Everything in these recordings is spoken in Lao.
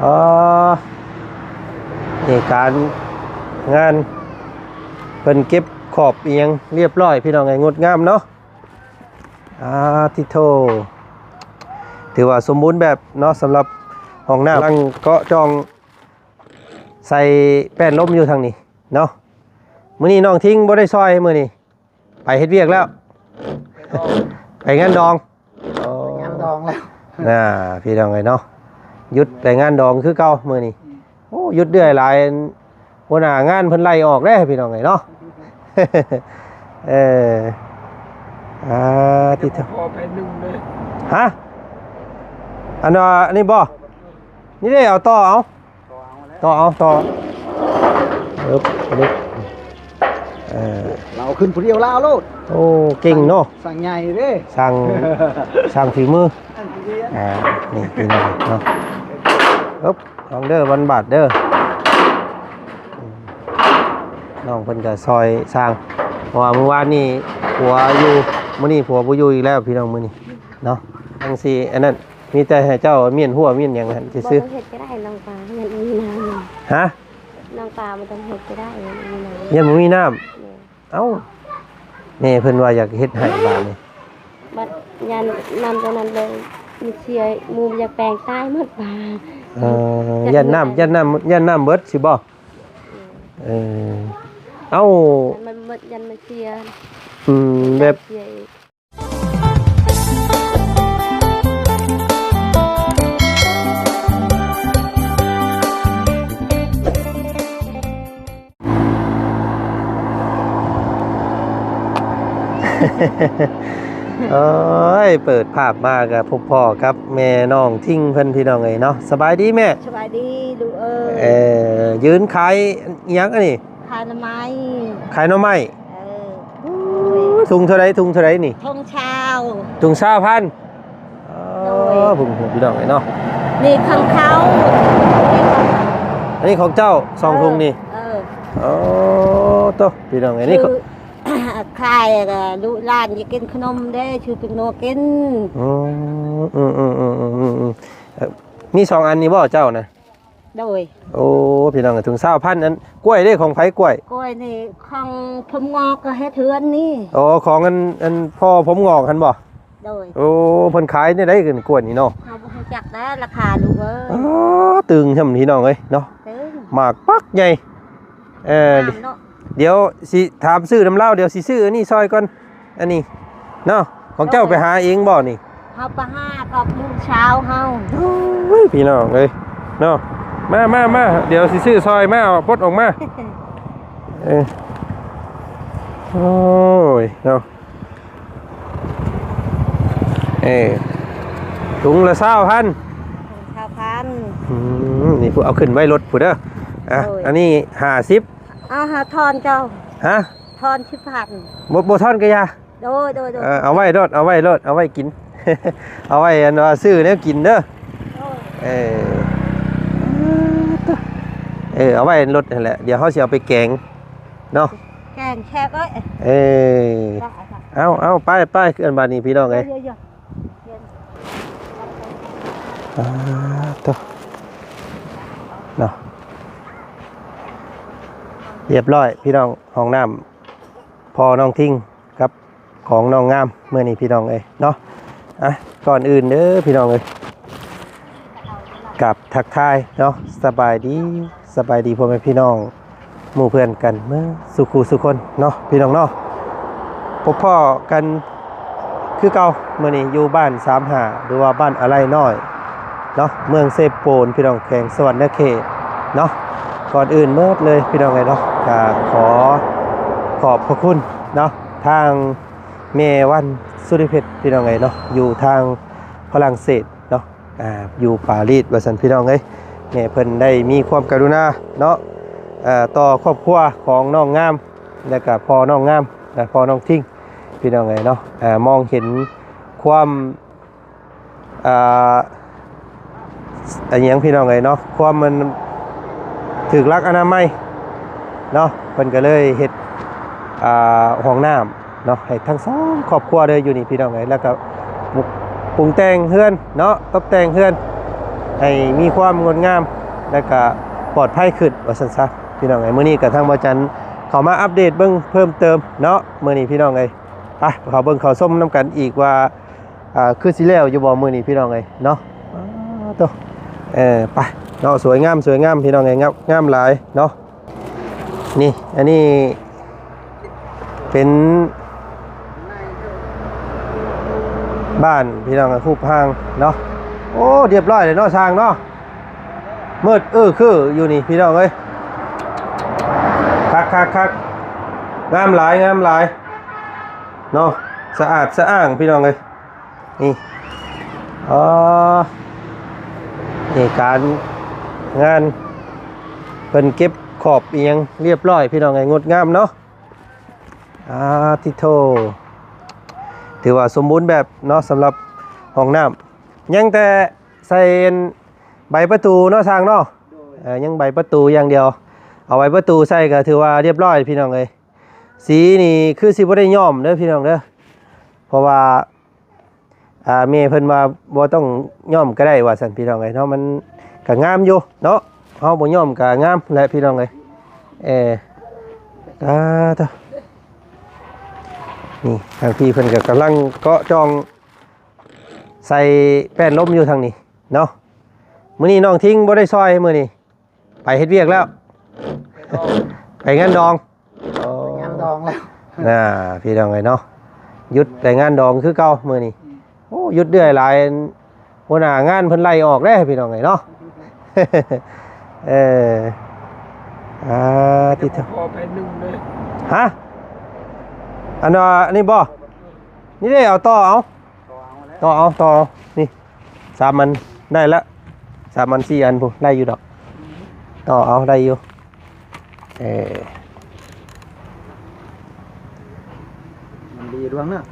ອໍ ນີ້ການງານເພິ່ນເກັບຂອບອີ່ຫຍັງລຽບຮ້ອຍ ພີ່ນ້ອງເອີຍ ງົດງາມເນາະ. ອາ ຕິໂທ ຖືວ່າສົມບູນແບບເນາະ ສຳລັບຫ້ອງນ້ຳ ກຳລັງເກາະຈ່ອງໃສ່ແປ້ນລົມຢູ່ທາງນີ້ເນາະ. ມື້ນີ້ນ້ອງທິງບໍ່ໄດ້ຊ່ອຍ ມື້ນີ້ໄປເຮັດວຽກແລ້ວ ໄປງານດອງ. ອໍ ໄປງານດອງແລ້ວ ນະ ພີ່ນ້ອງເອີຍເນາະ ຢຸດໄປງານດອງຄືເກົ່າມື້ນີ້. ໂອ້ ຢຸດເດືອຍຫຼາຍ ຫົວໜ້າງານເພິ່ນໄລ່ອອກເດ້ ພີ່ນ້ອງເອີຍເນາະ. ເອີ ອາ ຕິໂທ ພໍແຜ່ນໜຶ່ງເດ້. ຮະ ອັນວ່າ ອັນນີ້ບໍ່? ນີ້ເດ້ ເອົາຕໍ່ເອົາ ຕໍ່ເອົາ ຕໍ່ ເອີ ເອີ ເອີ ລາວຂຶ້ນຜູ້ດຽວລາວໂລດ. ໂອ້ ເກັ່ງເນາະ ຊ່າງໃຫຍ່ເດ້ ຊ່າງ ຊ່າງຝີມື. ອ່າ ນີ້ພີ່ນ້ອງເນາະ ເອີບ ລອງເດີ ວັນບາດເດີ. ອືມ ນ້ອງເພິ່ນກໍຊ່ອຍຊ່າງ ເພາະວ່າມື້ວານນີ້ຜົວຢູ່ ມື້ນີ້ຜົວບໍ່ຢູ່ອີກແລ້ວ ພີ່ນ້ອງ ມື້ນີ້ເນາະ. ຈັ່ງຊີ້ ອັນນັ້ນ ມີແຕ່ໃຫ້ເຈົ້າມ້ຽນຫົວມ້ຽນຫຍັງຫັ້ນຊື່ໆ. ບໍ່ຕ້ອງເຮັດກໍໄດ້ ນ້ອງປາ ຍັງມີນ້ຳ. ຮະ? ນ້ອງປາບໍ່ຕ້ອງເຮັດກໍໄດ້ ຍັງມີນ້ຳ. ຍັງບໍ່ມີນ້ຳ. ແມ່ນ. ເອົ້າ ແມ່ເພິ່ນວ່າຢາກເຮັດໃຫ້ບາດນີ້ ບັດຢ້ານນ້ຳຕົວນັ້ນເລີຍ ມີເຊຍ ໝູຢາກແປງຕາຍໝົດປາ. ເອີ ຢ້ານນ້ຳ ຢ້ານນ້ຳ ຢ້ານນ້ຳເບິດຊິບໍ່? ເອີ ເອີ ເອົ້າ ມັນໝົດ ຢ້ານມັນເຊຍ. ອືມ ແບບ ເຊຍອີກ. ໂອ້ຍ ເປີດພາບມາກໍພົບພໍ້ກັບແມ່ນ້ອງທິງເພິ່ນ ພີ່ນ້ອງເອີຍເນາະ. ສະບາຍດີແມ່? ສະບາຍດີລູກເອີຍ. ເອີ ຢືນຂາຍອີ່ຫຍັງອັນນີ້? ຂາຍໜໍ່ໄມ້. ຂາຍໜໍ່ໄມ້. ເອີ ໂອ້ຍ ທຸງເທົ່າໃດ? ທຸງເທົ່າໃດນີ້? ທຸງຊາວ. ທຸງຊາວພັນ. ອໍ ໂດຍ ເບິ່ງພີ່ນ້ອງເອີຍເນາະ ນີ້ຂອງເຂົາ ອັນນີ້ຂອງເຈົ້າ ສອງ ເອີ ທຸງນີ້. ເອີ ໂອ້ ໂຕ ພີ່ນ້ອງເອີຍ ນີ້ ຂາຍ ລູກຫຼານຢາກກິນຂະໜົມເດ້ ຊື້ເປັນໂນກິນ. ອືມ ອືມ ມີສອງອັນນີ້ບໍ່ເຈົ້ານະ? ໂດຍ ໂອ້ ພີ່ນ້ອງເອີຍ ຖົງຊາວພັນ. ອັນກ້ວຍເດ້ ຂອງໃຜກ້ວຍ? ກ້ວຍນີ້ຂອງຜົມງອກ ກໍເຮັດເຮືອນນີ້. ອໍ ຂອງອັນ ອັນພໍ່ຜົມງອກຫັ້ນບໍ່? ໂດຍ ໂອ້ ເພິ່ນຂາຍແນວໃດກັນກ້ວຍນີ້ເນາະ? ເຮົາບໍ່ຮູ້ຈັກແລ້ວລາຄາລູກເອີຍ. ອໍ ຕຶງຊ່ຳພີ່ນ້ອງເອີຍເນາະ ຕຶງ ໝາກປັກໃຫຍ່. ເອີ ງາມເນາະ ດຽວຊິຖາມຊື້ນຳລາວ ດຽວຊິຊື້ອັນນີ້ຊ່ອຍກ່ອນ. ອັນນີ້ເນາະ ຂອງເຈົ້າ ໂດຍ ໄປຫາເອງບໍ່ນີ້? ເຮົາໄປຫາກັບລູກສາວເຮົາ. ໂອ້ຍ ພີ່ນ້ອງເອີຍເນາະ ມາ ມາ ມາ ດຽວຊິຊື້ຊ່ອຍ ມາ ເອົາປົດອອກມາ. ເອີ ໂອ້ຍເນາະ ເອີ ຖົງລະຊາວພັນ ຖົງຊາວພັນ. ອືມ ນີ້ຜູ້ເອົາຂຶ້ນໄວ້ລົດຜູ້ເດີ. ອ່ະ ໂດຍ ອັນນີ້ຫ້າສິບ. ເອົາ ຫາທອນເຈົ້າ. ຮະ? ທອນສິບພັນ. ບໍ່ ບໍ່ທອນກໍຢ່າ. ໂດຍ ໂດຍ ໂດຍ ເອີ ເອົາໄວ້ໂລດ ເອົາໄວ້ໂລດ ເອົາໄວ້ກິນ ເອົາໄວ້ອັນວ່າຊື້ແນວກິນເດີ. ໂດຍ ເອີ ເອີ ເອົາໄວ້ລົດຫັ້ນແຫຼະ ດຽວເຮົາຊິເອົາໄປແກງເນາະ ແກງແຊບເອີຍ. ເອີ ເອົາ ເອົາ ໄປ ໄປ ອັນບາດນີ້ພີ່ນ້ອງເອີຍ. ອ່າ ໂຕ ເນາະ ຮຽບຮ້ອຍພີ່ນ້ອງ ຫ້ອງນ້ຳພໍ່ນ້ອງທິງກັບຂອງນ້ອງງາມມື້ນີ້ພີ່ນ້ອງເອີຍເນາະ. ອ່ະ ກ່ອນອື່ນເດີພີ່ນ້ອງເອີຍ ກາບທັກທາຍເນາະ ສະບາຍດີ ສະບາຍດີພໍ່ແມ່ພີ່ນ້ອງ ໝູ່ເພື່ອນກັນເໝິດສູ່ຄູ່ສູ່ຄົນເນາະ ພີ່ນ້ອງເນາະ. ພົບພໍ້ກັນຄືເກົ່າ ມື້ນີ້ຢູ່ບ້ານສາມຫ້າ ຫຼືວ່າບ້ານອາໄລນ້ອຍເນາະ ເມືອງເຊໂປນ ພີ່ນ້ອງ ແຂວງສະຫວັນນະເຂດເນາະ. ກ່ອນອື່ນເໝິດເລີຍພີ່ນ້ອງເອີຍເນາະ ກະຂໍຂອບພະຄຸນເນາະ ທາງແມ່ວັນ ສຸລິເພັດ ພີ່ນ້ອງເອີຍເນາະ ຢູ່ທາງຝຣັ່ງເສດເນາະ. ອ່າ ຢູ່ປາຣີດວ່າຊັ້ນພີ່ນ້ອງເອີຍ. ແມ່ເພິ່ນໄດ້ມີຄວາມກະລຸນາເນາະ ເອີ ຕໍ່ຄອບຄົວຂອງນ້ອງງາມ ແລະກະພໍ່ນ້ອງງາມ ແລະພໍ່ນ້ອງທິງ ພີ່ນ້ອງເອີຍເນາະ. ອ່າ ມອງເຫັນຄວາມ ອ່າ ອີ່ຫຍັງພີ່ນ້ອງເອີຍເນາະ ຄວາມມັນຖືກຫຼັກອະນາໄມເນາະ ເພິ່ນກໍເລີຍເຮັດ ອ່າ ຫ້ອງນ້ຳ ເນາະ ໃຫ້ທັງສອງຄອບຄົວເລີຍຢູ່ນີ້ພີ່ນ້ອງເອີຍ. ແລ້ວກໍປຸງແຕ່ງເຮືອນເນາະ ຕົບແຕ່ງເຮືອນ ໃຫ້ມີຄວາມງົດງາມ ແລະກະປອດໄພຂຶ້ນວ່າຊັ້ນຊະ ພີ່ນ້ອງເອີຍ. ມື້ນີ້ກະທາງບ່າວຈັນເຂົ້າມາອັບເດດເບິ່ງເພີ່ມເຕີມເນາະ ມື້ນີ້ພີ່ນ້ອງເອີຍ. ໄປ ເຂົ້າເບິ່ງເຂົ້າຊົມນຳກັນອີກວ່າ ອ່າ ຄືຊິແລ້ວຢູ່ບໍ່ມື້ນີ້ພີ່ນ້ອງເອີຍເນາະ. ໂຕ ເອີ ໄປເນາະ ສວຍງາມ ສວຍງາມພີ່ນ້ອງເອີຍ ງາມ ງາມຫຼາຍເນາະ. ນີ້ ອັນນີ້ເປັນບ້ານພີ່ນ້ອງເອີຍ ຮູບຮ່າງເນາະ. ໂອ້ ຮຽບຮ້ອຍເລີຍເນາະ ຊ່າງເນາະ. ມືດເອີຄືຢູ່ນີ້ພີ່ນ້ອງເອີຍ ຄັກໆໆ ງາມຫຼາຍ ງາມຫຼາຍເນາະ ສະອາດສະອ້າງພີ່ນ້ອງເອີຍ. ນີ້ ອໍ ນີ້ການງານ ເພິ່ນເກັບຂອບອີ່ຫຍັງຮຽບຮ້ອຍພີ່ນ້ອງເອີຍ ງົດງາມເນາະ. ອາ ຕິໂທ ຖືວ່າສົມບູນແບບເນາະ ສຳລັບຫ້ອງນ້ຳ ຍັງແຕ່ໃສ່ໃບປະຕູເນາະ ຊ່າງເນາະ. ເອີ ຍັງໃບປະຕູຢ່າງດຽວ ເອົາໃບປະຕູໃສ່ກະຖືວ່າຮຽບຮ້ອຍພີ່ນ້ອງເອີຍ. ສີນີ້ຄືຊິບໍ່ໄດ້ຍ້ອມເດີພີ່ນ້ອງເດີ ເພາະວ່າ ອ່າ ແມ່ເພິ່ນວ່າບໍ່ຕ້ອງຍ້ອມກະໄດ້ວ່າຊັ້ນພີ່ນ້ອງເອີຍເນາະ. ມັນກະງາມຢູ່ເນາະ ເຮົາບໍ່ຍ້ອມກະງາມແຫຼະພີ່ນ້ອງເອີຍ. ເອີ ອ່າ ໂທ້ ນີ້ທາງພີ່ເພິ່ນກະກຳລັງເກາະຈ່ອງໃສ່ແປ້ນລົມຢູ່ທາງນີ້ເນາະ. ມື້ນີ້ນ້ອງທິງບໍ່ໄດ້ຊ່ອຍ ມື້ນີ້ໄປເຮັດວຽກແລ້ວ ໄປງານດອງ. ໂອ້ ໄປງານດອງແລ້ວ ນ່າ ພີ່ນ້ອງເອີຍເນາະ ຢຸດໄປງານດອງຄືເກົ່າມື້ນີ້. ໂອ້ ຢຸດເດືອຍຫຼາຍ ຫົວໜ້າງານເພິ່ນໄລ່ອອກເດ້ພີ່ນ້ອງເອີຍເນາະ. ເອີ ອ່າ ຕິດຕໍ່ ພໍໄປໜຶ່ງເດ້ ຮະ ອັນວ່າອັນນີ້ບໍ່ ນີ້ເດ້ ເອົາຕໍ່ເອົາ ຕໍ່ເອົາ ຕໍ່ເອົາ ນີ້ ສາມອັນໄດ້ລະ ສາມອັນສີ່ອັນພຸ້ນ ໄດ້ຢູ່ດອກ ຕໍ່ເອົາ ໄດ້ຢູ່. ເອີ ມັນດີດວງເນາະ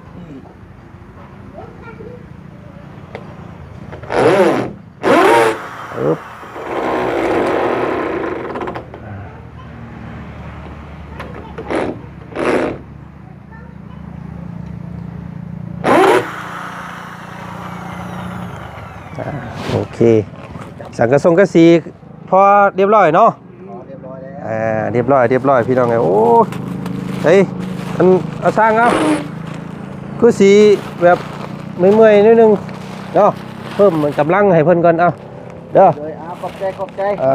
ອືມ ອຶບ ອ່າ ໂອເຄ ສັງກະສົງກະສີພໍຮຽບຮ້ອຍເນາະ ຮຽບຮ້ອຍແລ້ວ ອ່າ ຮຽບຮ້ອຍ ຮຽບຮ້ອຍ ພີ່ນ້ອງເອີຍ. ໂອ້ ເຮີຍ ອັນ ເອົາຊ່າງເອົາ ຄືຊິແບບເມື່ອຍໆໜ້ອຍໜຶ່ງເນາະ ເພີ່ມກຳລັງໃຫ້ເພິ່ນກ່ອນ ເອົາ ເດີ ໂດຍ ເອົາ ຂອບໃຈ ຂອບໃຈ ເອີ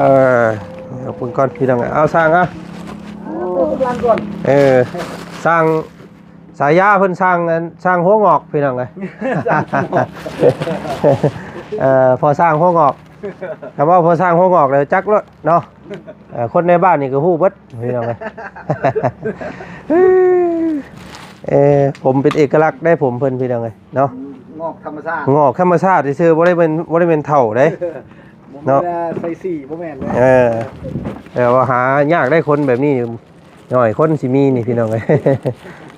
ຂອບຄຸນກ່ອນພີ່ນ້ອງ. ເອົາຊ່າງ ເອົາ ເອີ ຊ່າງ ສາຍາເພິ່ນຊ່າງ ອັນ ຊ່າງຫົວງອກພີ່ນ້ອງເອີຍ ເອີ ພໍ່ຊ່າງຫົວງອກ ຄຳວ່າພໍ່ຊ່າງຫົວງອກແລ້ວຈັກໂລດເນາະ. ເອີ ຄົນໃນບ້ານນີ້ກໍຮູ້ເບິດພີ່ນ້ອງເອີຍ ເອີ ຜົມເປັນເອກະລັກໄດ໋ ຜົມເພິ່ນພີ່ນ້ອງເອີຍເນາະ ງອກທຳມະຊາດ ງອກທຳມະຊາດຊື່ໆ ບໍ່ໄດ້ເປັນ ບໍ່ໄດ້ເປັນເຖົ້າເດ້ ບໍ່ແມ່ນ ເນາະ ໃສ່ສີ ບໍ່ແມ່ນເດ້ ເອີ ແຕ່ວ່າຫາຍາກໄດ໋ ຄົນແບບນີ້ ໜ້ອຍຄົນຊິມີນີ້ພີ່ນ້ອງເອີຍ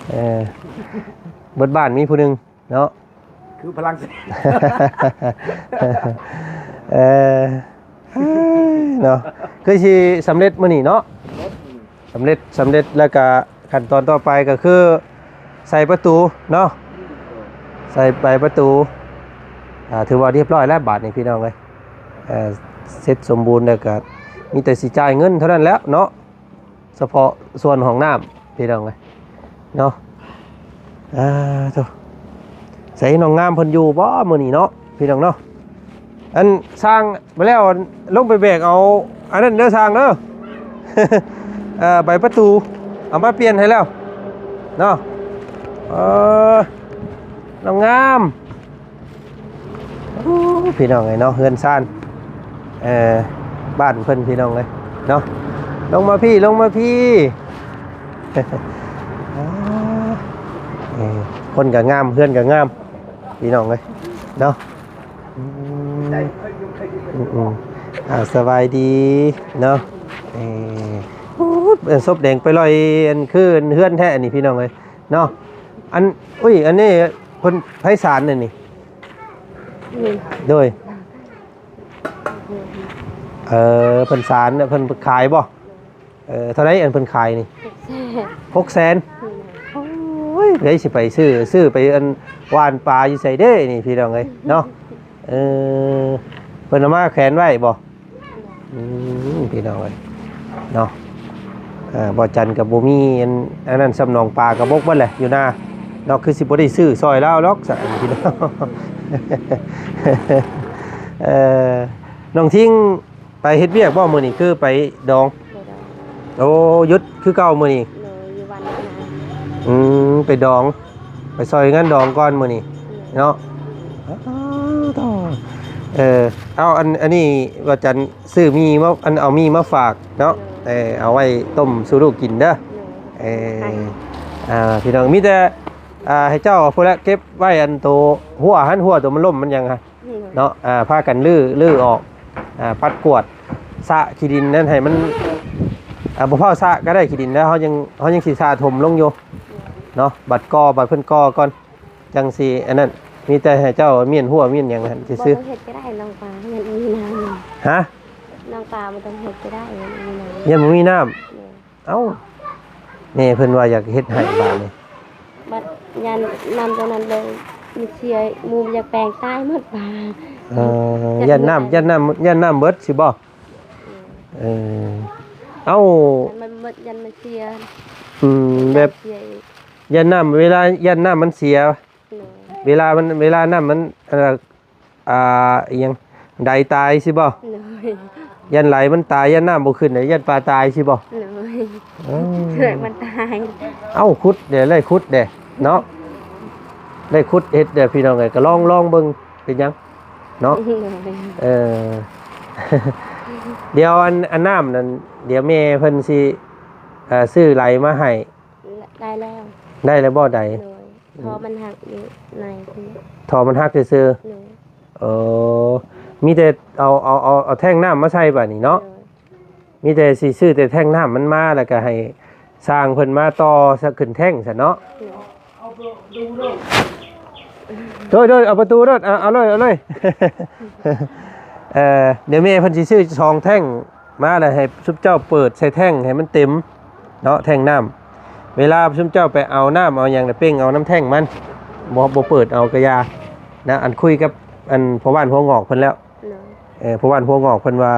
ເອີ ເບິດບ້ານມີຜູ້ໜຶ່ງເນາະ ຄືພະລັງ ເອີ ເນາະ ຄືຊິສຳເລັດມື້ນີ້ເນາະ ສຳເລັດ ສຳເລັດ ແລ້ວກະຂັ້ນຕອນຕໍ່ໄປກໍຄືໃສ່ປະຕູເນາະ ໃສ່ໃບປະຕູ ອ່າ ຖືວ່າຮຽບຮ້ອຍແລ້ວບາດນີ້ພີ່ນ້ອງເອີຍ ເອີ ເສັດສົມບູນແລ້ວກະມີແຕ່ຊິຈ່າຍເງິນເທົ່ານັ້ນແຫຼະເນາະ. ສະເພາະສ່ວນຫ້ອງນ້ຳພີ່ນ້ອງເອີຍເນາະ. ອ່າ ໂທ້ ໃສນ້ອງງາມເພິ່ນຢູ່ບໍ່ມື້ນີ້ເນາະ ພີ່ນ້ອງເນາະ. ອັນຊ່າງມາແລ້ວ ລົງໄປແບກເອົາອັນນັ້ນເດີຊ່າງເດີ ເອີ ໃບປະຕູເອົາມາປ່ຽນໃຫ້ແລ້ວເນາະ. ເອີ ນ້ອງງາມ. ໂອ້ ພີ່ນ້ອງເອີຍເນາະ ເຮືອນຊານ ເອີ ບ້ານເພິ່ນພີ່ນ້ອງເອີຍເນາະ. ລົງມາພີ້ ລົງມາພີ້ ເອີ ຄົນກໍງາມ ເຮືອນກໍງາມ ພີ່ນ້ອງເອີຍເນາະ. ອືມ ອືມ ອືມ ອ່າ ສະບາຍດີເນາະ. ເອີ ໂອ້ ສົບແດງໄປລອຍ ອັນ ຄືເຮືອນແທ້ນີ້ ພີ່ນ້ອງເອີຍ ເນາະ. ອັນ ອຸ້ຍ ອັນນີ້ເພິ່ນໃຜສານອັນນີ້? ໂດຍ ເອີ ເພິ່ນສານ ເພິ່ນຂາຍບໍ່? ເອີ ເທົ່າໃດອັນເພິ່ນຂາຍນີ້? ຫົກແສນ ຫົກແສນ. ໂອ້ຍ ໃຜຊິໄປຊື້ ຊື້ໄປອັນຫວ່ານປາຢູ່ໃສເດ້ນີ້ ພີ່ນ້ອງເອີຍເນາະ. ເອີ ເພິ່ນເອົາມາແຂວນໄວ້ບໍ່? ອືມ ພີ່ນ້ອງເອີຍເນາະ. ເອີ ບໍ່ຈັນກໍບໍ່ມີອັນ ອັນນັ້ນ ສ່ຳໜອງປາກໍບົກເບິດແຫຼະຢູ່ນາເນາະ ຄືຊິບໍ່ໄດ້ຊື້ຊ່ອຍລາວດອກຊັ້ນ ພີ່ນ້ອງ. ເອີ ນ້ອງທິງໄປເຮັດວຽກບໍ່ມື້ນີ້ ຄືໄປດອງ? ໄປດອງ. ໂອ້ ຢຸດຄືເກົ່າມື້ນີ້? ໂດຍ ຢູ່ວັນນະ. ອືມ ໄປດອງ ໄປຊ່ອຍງານດອງກ່ອນມື້ນີ້ເນາະ. ເອີ ເອົາ ອັນ ອັນນີ້ວ່າຈັນ ຊື້ໝີ່ມາ ອັນ ເອົາໝີ່ມາຝາກເນາະ. ເອີ ເອົາໄວ້ຕົ້ມສູ່ລູກກິນເດີ. ເອີ ອ່າ ພີ່ນ້ອງ ມີແຕ່ ອ່າ ໃຫ້ເຈົ້າພຸ້ນແຫຼະ ເກັບໄວ້ອັນໂຕຮົ້ວຫັ້ນ ຮົ້ວໂຕມັນລົ້ມມັນຫຍັງຫັ້ນເນາະ. ອ່າ ພາກັນຮື້ ຮື້ອອກ ອ່າ ປັດກວາດ ສະຂີ້ດິນນັ້ນໃຫ້ມັນ ອ່າ ບໍ່ຟ້າວສະກໍໄດ້ ຂີ້ດິນແລ້ວ ເຮົາຍັງ ເຮົາຍັງຊິສະຖົມລົງຢູ່ເນາະ. ບັດກໍ່ ບັດເພິ່ນກໍ່ກ່ອນ ຈັ່ງຊິອັນນັ້ນ ມີແຕ່ໃຫ້ເຈົ້າມ້ຽນຮົ້ວມ້ຽນຫຍັງຫັ້ນຊື່ໆ. ບໍ່ຕ້ອງເຮັດກໍໄດ້ ນ້ອງປາ ຍັງມີນ້ຳ. ຮະ? ນ້ອງປາບໍ່ຕ້ອງເຮັດກໍໄດ້ ຍັງມີນ້ຳ. ຍັງບໍ່ມີນ້ຳ. ໂດຍ. ເອົ້າ ແມ່ເພິ່ນວ່າຢາກເຮັດໃຫ້ບາດນີ້ ບັດຢ້ານນ້ຳຕົວນັ້ນເລີຍ ມີເສຍ ໝູຢາກແປງຕາຍໝົດບາດ. ເອີ ຢ້ານນ້ຳ ຢ້ານນ້ຳ ຢ້ານນ້ຳເບິດຊິບໍ່? ເອີ ເອົ້າ ຢ້ານມັນເບິດ ຢ້ານມັນເສຍ. ອືມ ແບບ ຢ້ານນ້ຳ ເວລາຢ້ານນ້ຳມັນເສຍ. ໂດຍ. ເວລາມັນ ເວລານ້ຳມັນ ອ່າ ອີຫຍັງ ໄດຕາຍຊິບໍ່? ໂດຍ. ຢ້ານໄຫຼມັນຕາຍ ຢ້ານນ້ຳບໍ່ຂຶ້ນ ຢ້ານປາຕາຍຊິບໍ່? ໂດຍ. ເອີ ມັນຕາຍ. ເອົ້າ ຂຸດເດ້ ໄດ້ຂຸດເດ້ເນາະ ໄດ້ຂຸດເຮັດເດ້ ພີ່ນ້ອງເອີຍ. ກໍລອງ ລອງເບິ່ງ ເປັນຫຍັງເນາະ. ໂດຍ. ເອີ ດຽວອັນ ອັນນ້ຳນັ້ນ ດຽວແມ່ເພິ່ນຊິ ເອີ ຊື້ໄຫຼມາໃຫ້. ໄດ້ແລ້ວ. ໄດ້ແລ້ວບໍ່ໄດ? ໂດຍ. ທໍ່ມັນຫັກຢູ່ໃນ. ທໍ່ມັນຫັກຊື່ໆ. ໂດຍ. ເອີ ມີແຕ່ເອົາ ເອົາ ເອົາ ເອົາແທ້ງນ້ຳມາໃສ່ບາດນີ້ເນາະ. ໂດຍ. ມີແຕ່ຊິຊື້ແຕ່ແທ້ງນ້ຳມັນມາ ແລ້ວກໍໃຫ້ຊ່າງເພິ່ນມາຕໍ່ ຂຶ້ນແທ້ງຊັ້ນເນາະ. ໂດຍ. ໂດຍ ໂດຍ ເອົາປະຕູໂລດ ເອົາ ເອົາເລີຍ ເອົາເລີຍ. ເອີ ດຽວແມ່ເພິ່ນຊິຊື້ສອງແທ້ງມາ ແລ້ວໃຫ້ຊຸມເຈົ້າເປີດໃສ່ແທ້ງໃຫ້ມັນເຕັມເນາະ ແທ້ງນ້ຳ. ເວລາຊຸມເຈົ້າໄປເອົານ້ຳເອົາຫຍັງ ແລ້ວເປັ່ງເອົານຳແທ້ງມັນ ບໍ່ ບໍ່ເປີດເອົາກະຢ່ານະ. ອັນຄຸຍກັບອັນພໍ່ບ້ານຫົວງອກເພິ່ນແລ້ວ. ໂດຍ. ເອີ ພໍ່ບ້ານຫົວງອກເພິ່ນວ່າ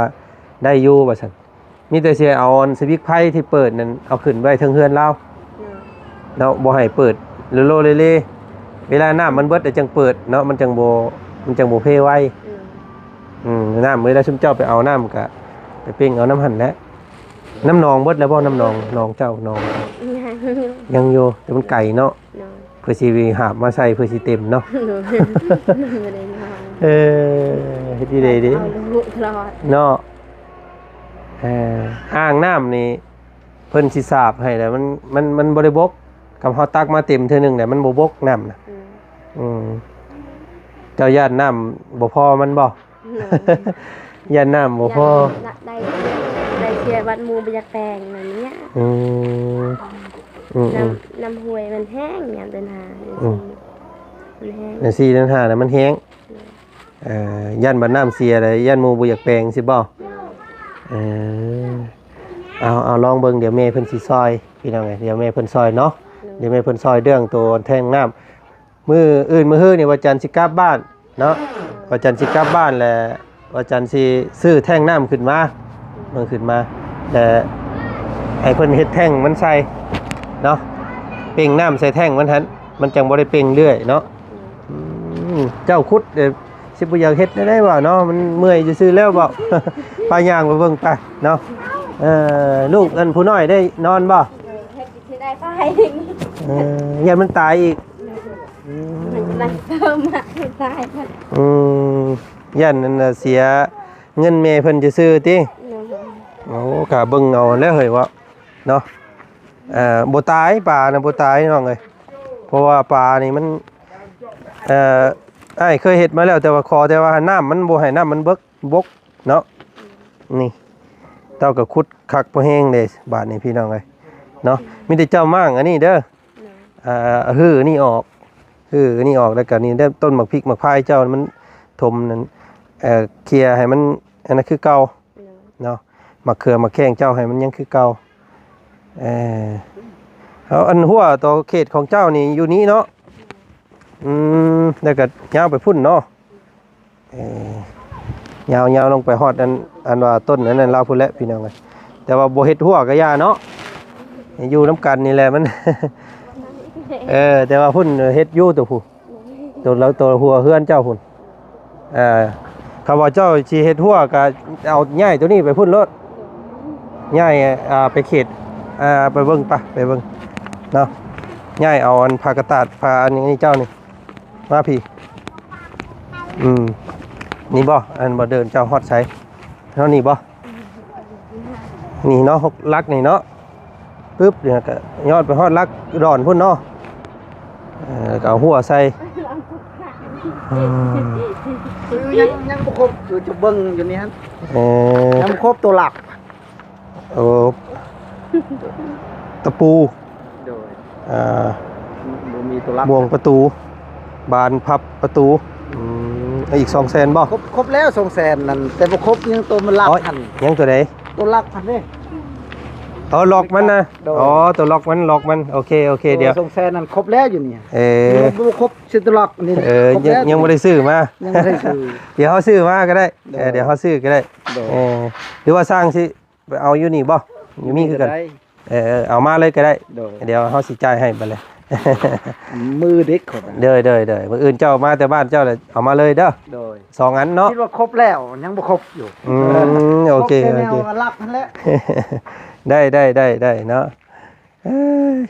ໄດ້ຢູ່ວ່າຊັ້ນ. ມີແຕ່ຊິເອົາອັນສະວິດໄຟທີ່ເປີດນັ້ນ ເອົາຂຶ້ນໄວ້ເທິງເຮືອນລາວ. ໂດຍ. ເນາະ ບໍ່ໃຫ້ເປີດເລໂລເລເລ. ເວລານ້ຳມັນເບິດແລ້ວຈັ່ງເປີດເນາະ ມັນຈັ່ງບໍ່ ມັນຈັ່ງບໍ່ເພໄວ. ໂດຍ. ອືມ ນ້ຳ ເວລາຊຸມເຈົ້າໄປເອົານ້ຳ ກະໄປເປັ່ງເອົານຳຫັ້ນແຫຼະ. ນ້ຳໜອງເບິດແລ້ວບໍ່? ນ້ຳໜອງ ໜອງເຈົ້າ ໜອງ ຍັງຢູ່ ຍັງຢູ່ ແຕ່ມັນໄກເນາະ. ໂດຍ. ເພື່ອຊິຫາບມາໃສ່ ເພື່ອຊິເຕັມເນາະ. ໂດຍ. ບໍ່ໄດ້ນອນ. ເອີ ເຮັດທີ່ໃດເດ້ ເອົາລູກຕະຫຼອດເນາະ. ເອີ ອ່າງນ້ຳນີ້ເພິ່ນຊິສາບໃຫ້ແລ້ວ ມັນ ມັນ ມັນບໍ່ໄດ້ບົກ. ຄຳເຮົາຕັກມາເຕັມເທື່ອໜຶ່ງແລ້ວ ມັນບໍ່ບົກນ້ຳນະ. ອືມ ອືມ ເຈົ້າຢ້ານນ້ຳບໍ່ພໍມັນບໍ່? ໂດຍ. ຢ້ານນ້ຳບໍ່ພໍ ຢ້ານໄດ້ ໄດ້ເສຍບັດໝູ່ບໍ່ຢາກແປງນັ້ນເນຍ. ອືມ ອືມ ນ້ຳ ອືມ ນ້ຳຫ້ວຍມັນແຫ້ງ ຍາມເດືອນຫ້າ. ອືມ ມັນແຫ້ງ ເດືອນສີ່ເດືອນຫ້ານະມັນແຫ້ງ. ໂດຍ. ເອີ ຢ້ານບັດນ້ຳເສຍແລ້ວ ຢ້ານໝູ່ບໍ່ຢາກແປງຊິບໍ່? ໂດຍ. ເອີ ເອົາ ເອົາລອງເບິ່ງ ດຽວແມ່ເພິ່ນຊິຊ່ອຍ ພີ່ນ້ອງເອີຍ ດຽວແມ່ເພິ່ນຊ່ອຍເນາະ. ໂດຍ. ດຽວແມ່ເພິ່ນຊ່ອຍເລື່ອງໂຕແທ້ງນ້ຳ. ມື້ອື່ນມື້ຮືນີ້ ວັນຈັນຊິກັບບ້ານເນາະ. ວັນຈັນຊິກັບບ້ານ ແລ້ວວັນຈັນຊິຊື້ແທ້ງນ້ຳຂຶ້ນມາ ເບິ່ງຂຶ້ນມາ ແລ້ວໃຫ້ເພິ່ນເຮັດແທ້ງມັນໃສ່ເນາະ ເປັ່ງນ້ຳໃສ່ແທ້ງມັນຫັ້ນ ມັນຈັ່ງບໍ່ໄດ້ເປັ່ງເລື້ອຍເນາະ. ອືມ ເຈົ້າຂຸດ ຊິບໍ່ຢາກເຮັດແນວໃດວະເນາະ ມັນເມື່ອຍຊື່ໆແລ້ວເວົ້າ. ໄປ ຍ່າງໄປເບິ່ງໄປເນາະ. ເອີ ລູກອັນຜູ້ນ້ອຍໄດ້ນອນບໍ່? ເອີ ເຮັດຊິໄດ້ໄປ. ເອີ ຢ້ານມັນຕາຍອີກ. ອືມ ມັນເລີ່ມມາຕາຍ. ອືມ ຢ້ານອັນນ່າເສຍເງິນແມ່ເພິ່ນຊື່ໆຕິ? ໂດຍ. ໂອ້ ກະເບິ່ງເອົາແລ້ວເຮີ້ຍເວາະເນາະ. ເອີ ບໍ່ຕາຍ ປານະບໍ່ຕາຍ ນ້ອງເອີຍ ເພາະວ່າປານີ້ມັນ ເອີ ອ້າຍເຄີຍເຮັດມາແລ້ວ ແຕ່ວ່າຂໍແຕ່ວ່ານ້ຳມັນບໍ່ໃຫ້ນ້ຳມັນເບິກ ບົກເນາະ. ນີ້ ເຈົ້າກໍຂຸດຄັກພໍແຮງເດ້ບາດນີ້ ພີ່ນ້ອງເອີຍເນາະ. ມີແຕ່ເຈົ້າມ້າງອັນນີ້ເດີ ອ່າ ຮື້ນີ້ອອກ ຮື້ນີ້ອອກ ແລ້ວກໍນີ້ເດີ ຕົ້ນໝາກພິກໝາກພາຍເຈົ້າມັນຖົມນັ້ນ ເອີ ເຄຍໃຫ້ມັນອັນນັ້ນຄືເກົ່າ. ໂດຍ. ເນາະ ໝາກເຂືອໝາກແຂ້ງເຈົ້າໃຫ້ມັນຍັງຄືເກົ່າ. ເອີ ເອົາ ອັນຮົ້ວຕໍ່ເຂດຂອງເຈົ້ານີ້ຢູ່ນີ້ເນາະ. ອືມ ແລ້ວກໍຍາວໄປພຸ້ນເນາະ. ເອີ ຍາວໆລົງໄປຮອດອັນ ອັນວ່າຕົ້ນອັນນັ້ນລາວພຸ້ນແຫຼະພີ່ນ້ອງເອີຍ. ແຕ່ວ່າບໍ່ເຮັດຮົ້ວກໍຢ່າເນາະ ຢູ່ນຳກັນນີ້ແຫຼະມັນ ເອີ ແຕ່ວ່າພຸ້ນເຮັດຢູ່ໂຕຜູ້ ໂຕລາວ ໂຕຮົ້ວເຮືອນເຈົ້າພຸ້ນ. ເອີ ຄັນວ່າເຈົ້າຊິເຮັດຮົ້ວກໍເອົາຍ້າຍໂຕນີ້ໄປພຸ້ນໂລດ ຍ້າຍ ອ່າ ໄປເຂດ ອ່າ ໄປເບິ່ງ ໄປ ໄປເບິ່ງເນາະ ຍ້າຍເອົາອັນຜ້າກະຕາດ ຜ້າອັນນີ້ເຈົ້ານີ້ ມາພີ້ ອືມ ນີ້ບໍ່ ອັນບໍ່ເດີນເຈົ້າຮອດໃສ ເທົ່ານີ້ບໍ່ ນີ້ເນາະ ຫົກຫຼັກນີ້ເນາະ ປຶບ ນີ້ກໍຍອດໄປຮອດຫຼັກດອນພຸ້ນເນາະ ເອີ ແລ້ວກໍເອົາຮົ້ວໃສ່ ອືມ ຄືຍັງ ຍັງບໍ່ຄົບ ຄືຈະເບິ່ງຢູ່ນີ້ຫັ້ນ ເອີ ຍັງບໍ່ຄົບຕົວຫຼັກ ໂອ້ ຕະປູ ໂດຍ ອ່າ ບໍ່ມີຕົວຫຼັກ ບ່ວງປະຕູ ບານພັບປະຕູ ອືມ ອີກສອງແສນບໍ່? ຄົບ ຄົບແລ້ວສອງແສນນັ້ນ ແຕ່ບໍ່ຄົບຍັງຕົວມັນຫຼັກຫັ້ນ ຍັງຕົວໃດ? ຕົວຫຼັກຫັ້ນເດ້ ອໍ ລັອກມັນນະ ໂດຍ ອໍ ຕົວລັອກມັນ ລັອກມັນ ໂອເຄ ໂອເຄ ດຽວ ສອງແສນນັ້ນຄົບແລ້ວຢູ່ນີ້ ເອີ ຍັງບໍ່ຄົບເຊັນຕົວລັອກນີ້ ເອີ ຍັງ ຍັງບໍ່ໄດ້ຊື້ມາ ຍັງບໍ່ໄດ້ຊື້ ດຽວເຮົາຊື້ມາກໍໄດ້ ໂດຍ ເອີ ດຽວເຮົາຊື້ກໍໄດ້ ໂດຍ ເອີ ຫຼືວ່າຊ່າງຊິ ໄປເອົາຢູ່ນີ້ບໍ່? ຢູ່ນີ້ຄືກັນ ເອີ ເອົາມາເລີຍກໍໄດ້ ໂດຍ ດຽວເຮົາຊິຈ່າຍໃຫ້ບັດນີ້ ມືເດັດເຂົາ ໂດຍ ໂດຍ ໂດຍ ມື້ອື່ນເຈົ້າມາແຕ່ບ້ານເຈົ້າລະເອົາມາເລີຍເດີ ໂດຍ ສອງອັນເນາະ ຄິດວ່າຄົບແລ້ວ ຍັງບໍ່ຄົບຢູ່ ອືມ ໂອເຄ ໂອເຄ ລັກຫັ້ນແຫຼະ ໄດ້ ໄດ້ ໄດ້ ໄດ້ເນາະ ເອີ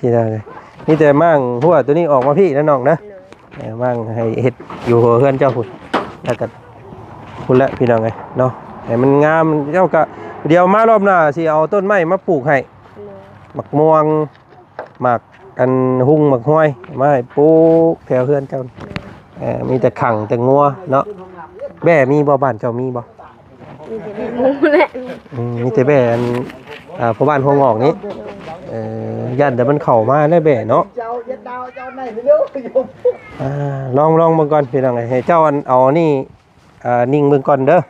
ພີ່ນ້ອງເອີຍ ມີແຕ່ມ້າງຮົ້ວໂຕນີ້ອອກມາພີ້ນະນ້ອງນະ ໂດຍ ເອີ ວາງໃຫ້ເຮັດຢູ່ຫົວເຮືອນເຈົ້າພຸ້ນ ແລ້ວກໍພຸ້ນແຫຼະພີ່ນ້ອງເອີຍເນາະ ໃຫ້ມັນງາມ ເຈົ້າກໍ ດຽວມາລອບໜ້າຊິເອົາຕົ້ນໄມ້ມາປູກໃຫ້ ໂດຍ ໝາກມ່ວງ ໝາກອັນຮຸ່ງ ໝາກຮວຍ ມາໃຫ້ປູກແຖວເຮືອນເຈົ້າ ໂດຍ ເອີ ມີແຕ່ຂັງແຕ່ງົວເນາະ ແບ້ມີບໍ່? ບ້ານເຈົ້າມີບໍ່? ມີແຕ່ແບ້ໝູແຫຼະ ອືມ ມີແຕ່ແບ້ອັນ ອ່າ ພໍ່ບ້ານຫົວງອກນີ້ ເອີ ຢ້ານແຕ່ມັນເຂົ້າມາແລ້ວແບ້ເນາະ ອ່າ ລອງ ລອງເບິ່ງກ່ອນພີ່ນ້ອງເອີຍ ໃຫ້ເຈົ້າອັນ ເອົາອັນນີ້ ອ່າ ນິ່ງເບິ່ງກ່ອນເດີ ໂດຍ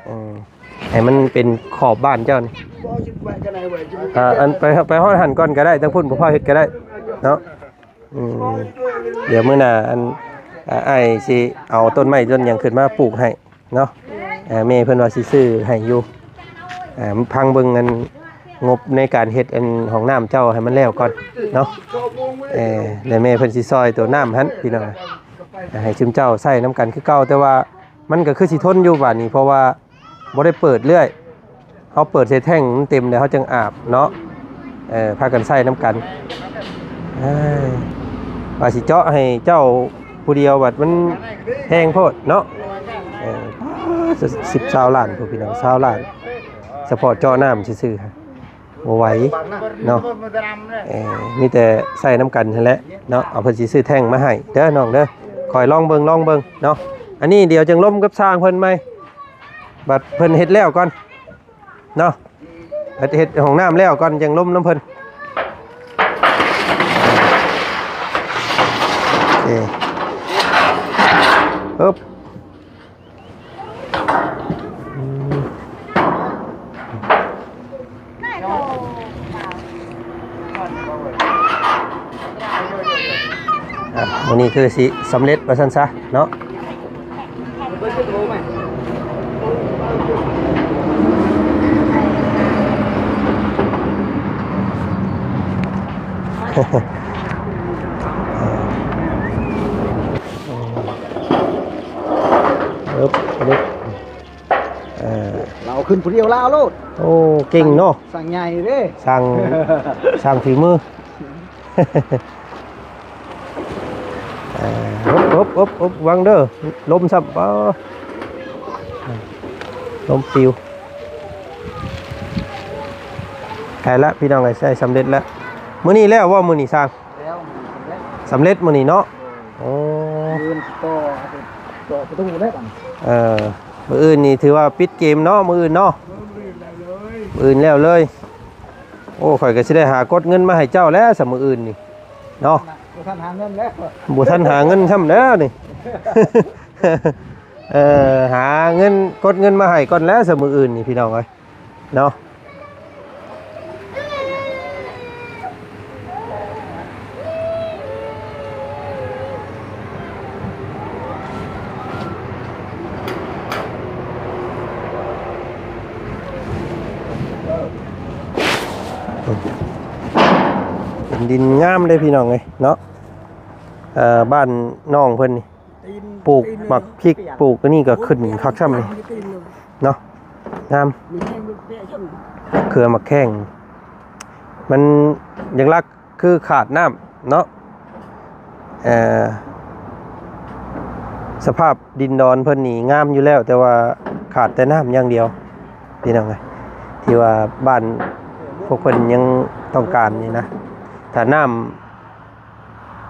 ອືມ ໃຫ້ມັນເປັນຂອບບ້ານເຈົ້ານີ້ ອ່າ ອັນ ໄປ ໄປຮອດຫັ້ນກ່ອນກໍໄດ້ ທາງພຸ້ນບໍ່ພາເຮັດກໍໄດ້ເນາະ ອືມ ດຽວມື້ໜ້າອັນ ອ່າ ອ້າຍຊິເອົາຕົ້ນໄມ້ຕົ້ນຫຍັງຂຶ້ນມາປູກໃຫ້ເນາະ ເອີ ແມ່ເພິ່ນວ່າຊິຊື້ໃຫ້ຢູ່ ເອີ ຟັງເບິ່ງອັນງົບໃນການເຮັດອັນຫ້ອງນ້ຳເຈົ້າໃຫ້ມັນແລ້ວກ່ອນເນາະ ເອີ ແລ້ວແມ່ເພິ່ນຊິຊ່ອຍໂຕນ້ຳຫັ້ນພີ່ນ້ອງ ໃຫ້ຊຸມເຈົ້າໃຊ້ນຳກັນຄືເກົ່າ ແຕ່ວ່າມັນກໍຄືຊິທົນຢູ່ບາດນີ້ ເພາະວ່າ ບໍ່ໄດ້ເປີດເລື້ອຍ ເຮົາເປີດໃສ່ແທ້ງມັນເຕັມແລ້ວເຮົາຈຶ່ງອາບເນາະ ເອີ ພາກັນໃຊ້ນຳກັນ ເອີ ວ່າຊິເຈາະໃຫ້ເຈົ້າຜູ້ດຽວບັດມັນແພງໂພດເນາະ ເອີ ສິບ ຊາວລ້ານພຸ້ນພີ່ນ້ອງ ຊາວລ້ານ ສະເພາະເຈາະນ້ຳຊື່ໆ ບໍ່ໄຫວເນາະ ເອີ ມີແຕ່ໃຊ້ນຳກັນຫັ້ນແຫຼະເນາະ ເອົາເພິ່ນຊິຊື້ແທ້ງມາໃຫ້ເດີນ້ອງເດີ ຄອຍລອງເບິ່ງ ລອງເບິ່ງເນາະ ອັນນີ້ດຽວຈຶ່ງລົມກັບຊ່າງເພິ່ນໃໝ່ ບັດເພິ່ນເຮັດແລ້ວກ່ອນເນາະ ເຮັດ ເຮັດຫ້ອງນ້ຳແລ້ວກ່ອນຈັ່ງລົມນຳເພິ່ນ ໂອເຄ ເອີບ ອືມ ອ່ະ ມື້ນີ້ຄືຊິສຳເລັດວ່າຊັ້ນຊະເນາະ ເອີ ເອີບ ເອີບ ເອີ ລາວຂຶ້ນຜູ້ດຽວລາວໂລດ ໂອ້ ເກັ່ງເນາະ ຊ່າງໃຫຍ່ເດ້ ຊ່າງ ຊ່າງຝີມື ເອີ ອົບ ອົບ ອົບ ອົບ ວັງເດີ ລົມຊ້ຳ ບໍ່ ລົມປິວ ໃກ້ລະພີ່ນ້ອງເອີຍ ໃຊ້ສຳເລັດລະ ມື້ນີ້ແລ້ວບໍ່ ມື້ນີ້ຊ່າງ ແລ້ວ ສຳເລັດມື້ນີ້ເນາະ ໂອ້ ມື້ອື່ນຕໍ່ ຕໍ່ປະຕູແລ້ວບັດນີ້ ເອີ ມື້ອື່ນນີ້ຖືວ່າປິດເກມເນາະ ມື້ອື່ນເນາະ ມື້ອື່ນແລ້ວເລີຍ ໂອ້ ຂ້ອຍກໍຊິໄດ້ຫາກົດເງິນມາໃຫ້ເຈົ້າແລ້ວຊະມື້ອື່ນນີ້ເນາະ ບໍ່ທັນຫາເງິນແລ້ວ ບໍ່ທັນຫາເງິນຊ້ຳແລ້ວນີ້ ເອີ ຫາເງິນ ກົດເງິນມາໃຫ້ກ່ອນແລ້ວຊະມື້ອື່ນນີ້ພີ່ນ້ອງເອີຍ ເນາະ ເ ເປັນດິນງາມເດ້ພີ່ນ້ອງເອີຍເນາະ. ເອີ ບ້ານນ້ອງເພິ່ນນີ້ ປູກໝາກພິກ ປູກອັນນີ້ກໍຂຶ້ນຄັກຊ້ຳນີ້ເນາະ ງາມ. ເຂືອໝາກແຂ້ງ ມັນ ຫຼັກໆ ຄືຂາດນ້ຳເນາະ. ເອີ ສະພາບດິນດອນເພິ່ນນີ້ງາມຢູ່ແລ້ວ ແຕ່ວ່າຂາດແຕ່ນ້ຳຢ່າງດຽວ ພີ່ນ້ອງເອີຍ ທີ່ວ່າບ້ານພວກເພິ່ນຍັງຕ້ອງການນີ້ນະ. ຖ້ານ້ຳ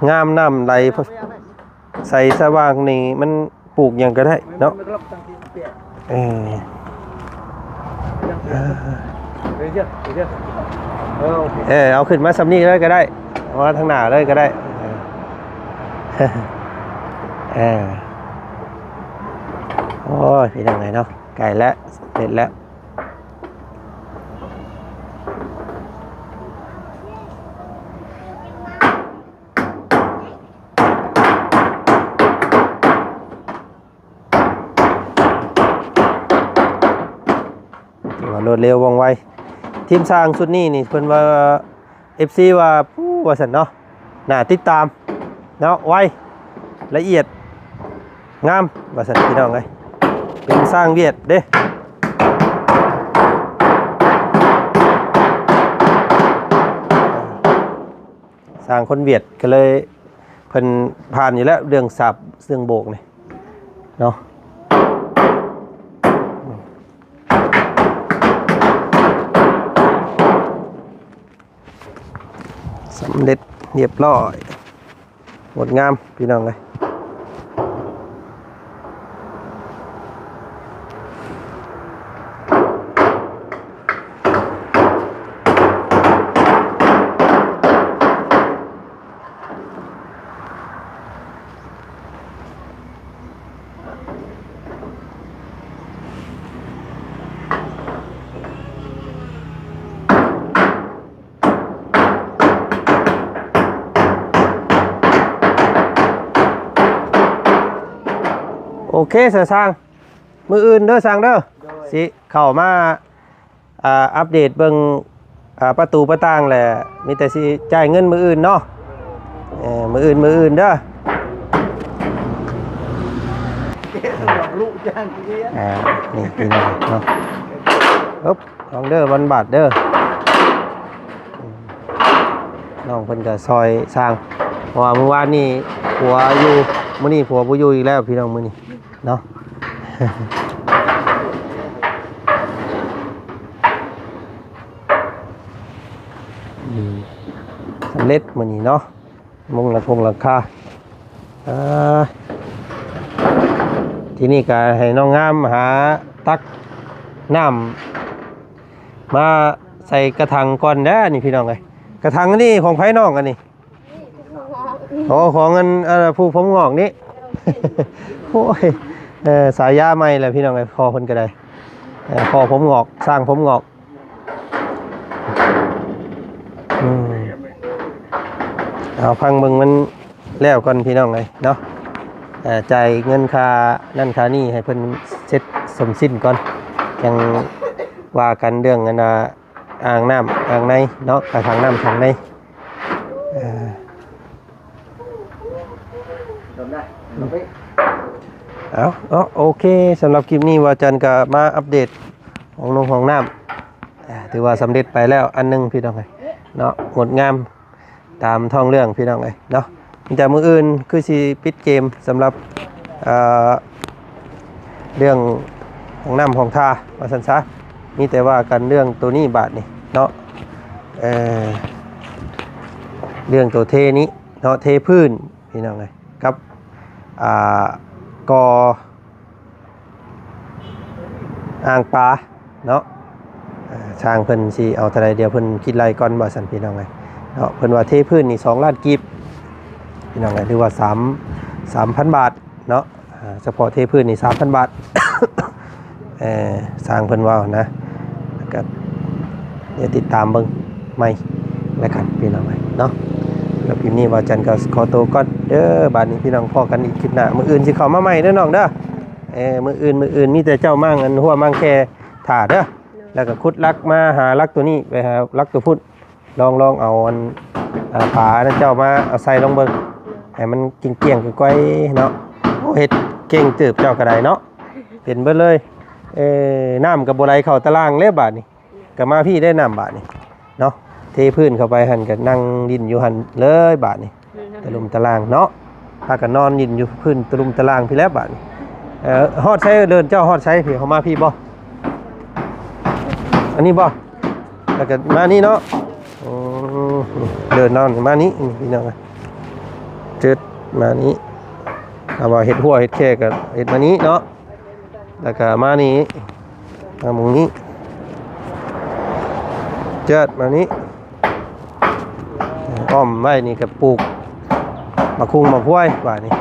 ງາມ ນ້ຳໄຫຼ ໃສສະຫວ່າງນີ້ ມັນປູກຫຍັງກໍໄດ້ເນາະ. ເອີ ເອີ ເອີ ເອົາຂຶ້ນມາສ່ຳນີ້ເລີຍກໍໄດ້ ເອົາມາທາງໜ້າເລີຍກໍໄດ້. ເອີ ເອີ ໂອ້ຍ ເປັນຫຍັງໄງເນາະ ໃກ້ແລ້ວ ເສັດແລ້ວ. ຖືວ່າລວດເລັວວ່ອງໄວ. ທີມຊ່າງຊຸດນີ້ນີ້ ເພິ່ນວ່າ ເອັຟຊີ ວ່າ ປູ້ ວ່າຊັ້ນເນາະ ໜ້າຕິດຕາມເນາະ ໄວ ລະອຽດ ງາມ ວ່າຊັ້ນພີ່ນ້ອງເອີຍ. ເປັນຊ່າງຫວຽດເດ້ ຊ່າງຄົນຫວຽດ ກໍເລີຍເພິ່ນຜ່ານຢູ່ແລ້ວ ເລື່ອງສາບເລື່ອງໂບກນີ້ເນາະ. ສຳເລັດຮຽບຮ້ອຍ ງົດງາມພີ່ນ້ອງເອີຍ. ໂອເຄ ສາຍຊ່າງ ມື້ອື່ນເດີຊ່າງເດີ ໂດຍ ຊິເຂົ້າມາ ອ່າ ອັບເດດເບິ່ງ ອ່າ ປະຕູປະຕ່າງແຫຼະ ມີແຕ່ຊິຈ່າຍເງິນມື້ອື່ນເນາະ. ເອີ ມື້ອື່ນ ມື້ອື່ນເດີ. ອ່າ ນີ້ພີ່ນ້ອງເນາະ ອຶບ ລອງເດີ ວັນບາດເດີ. ນ້ອງເພິ່ນກໍຊ່ອຍຊ່າງ ເພາະວ່າມື້ວານນີ້ຜົວຢູ່ ມື້ນີ້ຜົວບໍ່ຢູ່ອີກແລ້ວພີ່ນ້ອງ ມື້ນີ້ເນາະ. ອືມ ສຳເລັດມື້ນີ້ເນາະ ມຸງຫຼັງຄົງຫຼັງຄາ. ອ່າ ທີນີ້ກໍໃຫ້ນ້ອງງາມຫາຕັກນ້ຳມາໃສ່ກະຖັງກ່ອນເດີນີ້ພີ່ນ້ອງເອີຍ. ກະຖັງອັນນີ້ຂອງໃຜນ້ອງອັນນີ້? ນີ້ ໂອ້ ຂອງອັນ ເອີ ຜູ້ຜົມງອກນີ້. ໂອ້ຍ ເອີ ສາຍາໃໝ່ແຫຼະພີ່ນ້ອງເອີຍ ພໍ່ເພິ່ນກໍໄດ້ ເອີ ພໍ່ຜົມງອກ ຊ່າງຜົມງອກ. ອືມ ເອົາ ຟັງເບິ່ງມັນແລ້ວກ່ອນພີ່ນ້ອງເອີຍເນາະ. ເອີ ຈ່າຍເງິນຄ່ານັ້ນຄ່ານີ້ໃຫ້ເພິ່ນເສັດສົມສິ້ນກ່ອນ ຈັ່ງວ່າກັນເລື່ອງອັນນ່າ ອ່າງນ້ຳອ່າງໃນເນາະ ກະຖັງນ້ຳຖັງໃນ. ເອີ ເອົາເນາະ ໂອເຄ ສຳລັບຄລິບນີ້ ວາຈັນກໍມາອັບເດດຫ້ອງນົງຫ້ອງນ້ຳ ອ່າ ຖືວ່າສຳເລັດໄປແລ້ວອັນໜຶ່ງພີ່ນ້ອງເອີຍເນາະ ງົດງາມຕາມທ້ອງເລື່ອງພີ່ນ້ອງເອີຍເນາະ. ມີແຕ່ມື້ອື່ນຄືຊິປິດເກມສຳລັບ ເອີ ເລື່ອງຫ້ອງນ້ຳຫ້ອງທ່າວ່າຊັ້ນຊະ ມີແຕ່ວ່າກັນເລື່ອງໂຕນີ້ບາດນີ້ເນາະ. ເອີ ເລື່ອງໂຕເທນີ້ເນາະ ເທພື້ນພີ່ນ້ອງເອີຍ ກັບ ອ່າ ກໍ່ອ່າງປາເນາະ. ເອີ ຊ່າງເພິ່ນຊິເອົາເທົ່າໃດ ດຽວເພິ່ນຄິດໄລ່ກ່ອນວ່າຊັ້ນພີ່ນ້ອງເອີຍເນາະ. ເພິ່ນວ່າເທພື້ນນີ້ສອງລ້ານກີບພີ່ນ້ອງເອີຍ ຫຼືວ່າສາມ ສາມພັນບາດເນາະ. ອ່າ ສະເພາະເທພື້ນນີ້ສາມພັນບາດ. ເອີ ຊ່າງເພິ່ນເວົ້ານະ ແລ້ວກໍດຽວຕິດຕາມເບິ່ງໃໝ່ແລ້ວກັນພີ່ນ້ອງເອີຍເນາະ. ແລ້ວຄລິບນີ້ວາຈັນກໍຂໍໂຕກ່ອນເດີ. ບາດນີ້ພີ່ນ້ອງພໍ້ກັນອີກຄລິບໜ້າ ມື້ອື່ນຊິເຂົ້າມາໃໝ່ເດີນ້ອງເດີ. ເອີ ມື້ອື່ນ ມື້ອື່ນມີແຕ່ເຈົ້າມ້າງອັນຮົ້ວມ້າງແຄຖ້າເດີ ແລ້ວກໍຂຸດຫຼັກມາຫາຫຼັກໂຕນີ້ ໄປຫາຫຼັກໂຕພຸ້ນ. ລອງ ລອງເອົາອັນ ອ່າ ຝາອັນນັ້ນເຈົ້າມາເອົາໃສ່ລອງເບິ່ງ ໃຫ້ມັນກ້ຽງໆ ກ້ອຍໆ ເນາະ. ໂອ້ ເຮັດເກັ່ງເຕີບເຈົ້າກໍໄດ້ເນາະ ເປັນເບິດເລີຍ. ເອີ ນ້ຳກໍບໍ່ໄຫຼເຂົ້າຕະລ່າງແລ້ວບາດນີ້ ກໍມາພີ້ໄດ້ນ້ຳບາດນີ້ເນາະ. ເທພື້ນເຂົ້າໄປຫັ້ນ ກໍນັ່ງຫຼິ້ນຢູ່ຫັ້ນເລີຍບາດນີ້ ຕະລຸມຕະລ່າງເນາະ. ພາກັນນອນຫຼິ້ນຢູ່ພື້ນຕະລຸມຕະລ່າງພີ້ແຫຼະບາດນີ້. ເອີ ຮອດໃສເດີ່ນ ເຈົ້າຮອດໃສ? ພີ້ ເຂົ້າມາພີ້ບໍ່? ອັນນີ້ບໍ່? ແລ້ວກໍມານີ້ເນາະ. ອືມ ເດີ່ນນອນມານີ້ ນີ້ພີ່ນ້ອງ ຈຶດມານີ້. ຖ້າວ່າເຮັດຮົ້ວເຮັດແຄກໍເຮັດມານີ້ເນາະ. ແລ້ວກໍມານີ້ ມາໝ່ອງນີ້ ເຈີດມານີ້ ອ້ອມໄວ້ນີ້ກໍປູກໝາກຄຸງໝາກຮວຍບາດນີ້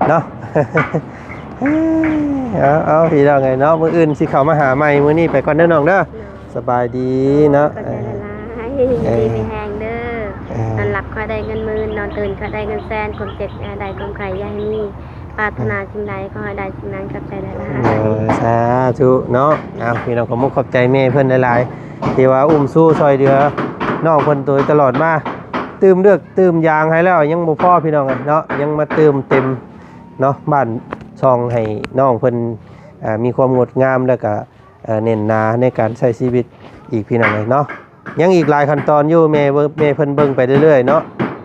ເນາະ. ເອົາ ເອົາ ພີ່ນ້ອງເອີຍເນາະ ມື້ອື່ນຊິເຂົ້າມາຫາໃໝ່. ມື້ນີ້ໄປກ່ອນເດີນ້ອງເດີ ສະບາຍດີເນາະ. ຂອບໃຈຫຼາຍໆ ເອີ ຢູ່ດີມີແຮງເດີ. ເອີ ນອນຫຼັບຂໍໃຫ້ໄດ້ເງິນໝື່ນ ນອນຕື່ນຂໍໃຫ້ໄດ້ເງິນແສນ ຄວາມເຈັບຢ່າໃຫ້ໄດ້ ຄວາມໄຂ້ຢ່າໃຫ້ມີ ປາດຖະໜາສິ່ງໃດຂໍໃຫ້ໄດ້ສິ່ງນັ້ນ. ຂອບໃຈຫຼາຍໆ ເອີ ສາທຸເນາະ. ເອົາ ພີ່ນ້ອງ ຂອບມຸກຂອບໃຈແມ່ເພິ່ນຫຼາຍໆ ທີ່ວ່າອຸ້ມຊູຊ່ອຍເຫຼືອນ້ອງເພິ່ນໂດຍຕະຫຼອດມາ. ຕື່ມເລືອດຕື່ມຢາງໃຫ້ແລ້ວຍັງບໍ່ພໍ ພີ່ນ້ອງເອີຍເນາະ ຍັງມາຕື່ມເຕັມເນາະ ບ້ານຊ່ອງໃຫ້ນ້ອງເພິ່ນ ເອີ ມີຄວາມງົດງາມ ແລ້ວກະ ເອີ ແໜ້ນໜາໃນການໃຊ້ຊີວິດອີກ ພີ່ນ້ອງເອີຍເນາະ. ຍັງອີກຫຼາຍຂັ້ນຕອນຢູ່ ແມ່ເບິ່ງ ແມ່ເພິ່ນເບິ່ງໄປເລື້ອຍໆເນາະ.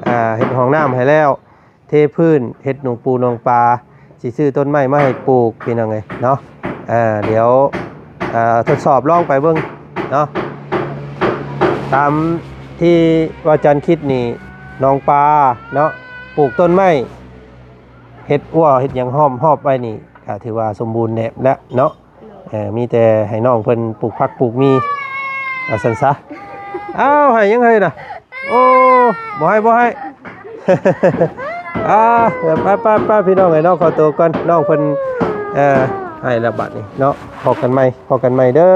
ອ່າ ເຮັດຫ້ອງນ້ຳໃຫ້ແລ້ວ ເທພື້ນ ເຮັດໜອງປູໜອງປາ ຊິຊື້ຕົ້ນໄມ້ມາໃຫ້ປູກ ພີ່ນ້ອງເອີຍເນາະ. ອ່າ ດຽວ ເອີ ທົດສອບລອງໄປເບິ່ງເນາະ. ຕາມທີ່ວ່າຈັນຄິດນີ້ ໜອງປາເນາະ ປູກຕົ້ນໄມ້ ເຮັດອົ້ວເຮັດຫຍັງຫ້ອມຮອບໄວ້ນີ້ ກໍຖືວ່າສົມບູນແບບແລ້ວເນາະ. ເອີ ມີແຕ່ໃຫ້ນ້ອງເພິ່ນປູກຜັກປູກໝີ່ ວ່າຊັ້ນຊະ. ອ້າວ ໄຫ້ຫຍັງເຮີ້ຍນະ? ໂອ້ ບໍ່ໃຫ້ ບໍ່ໃຫ້. ອ່າ ໄປໆໆ ພີ່ນ້ອງເອີຍເນາະ ຂໍໂຕກ່ອນ ນ້ອງເພິ່ນ ເອີ ໄຫ້ແລ້ວບາດນີ້ເນາະ. ພໍ້ກັນໃໝ່ ພໍ້ກັນໃໝ່ເດີ.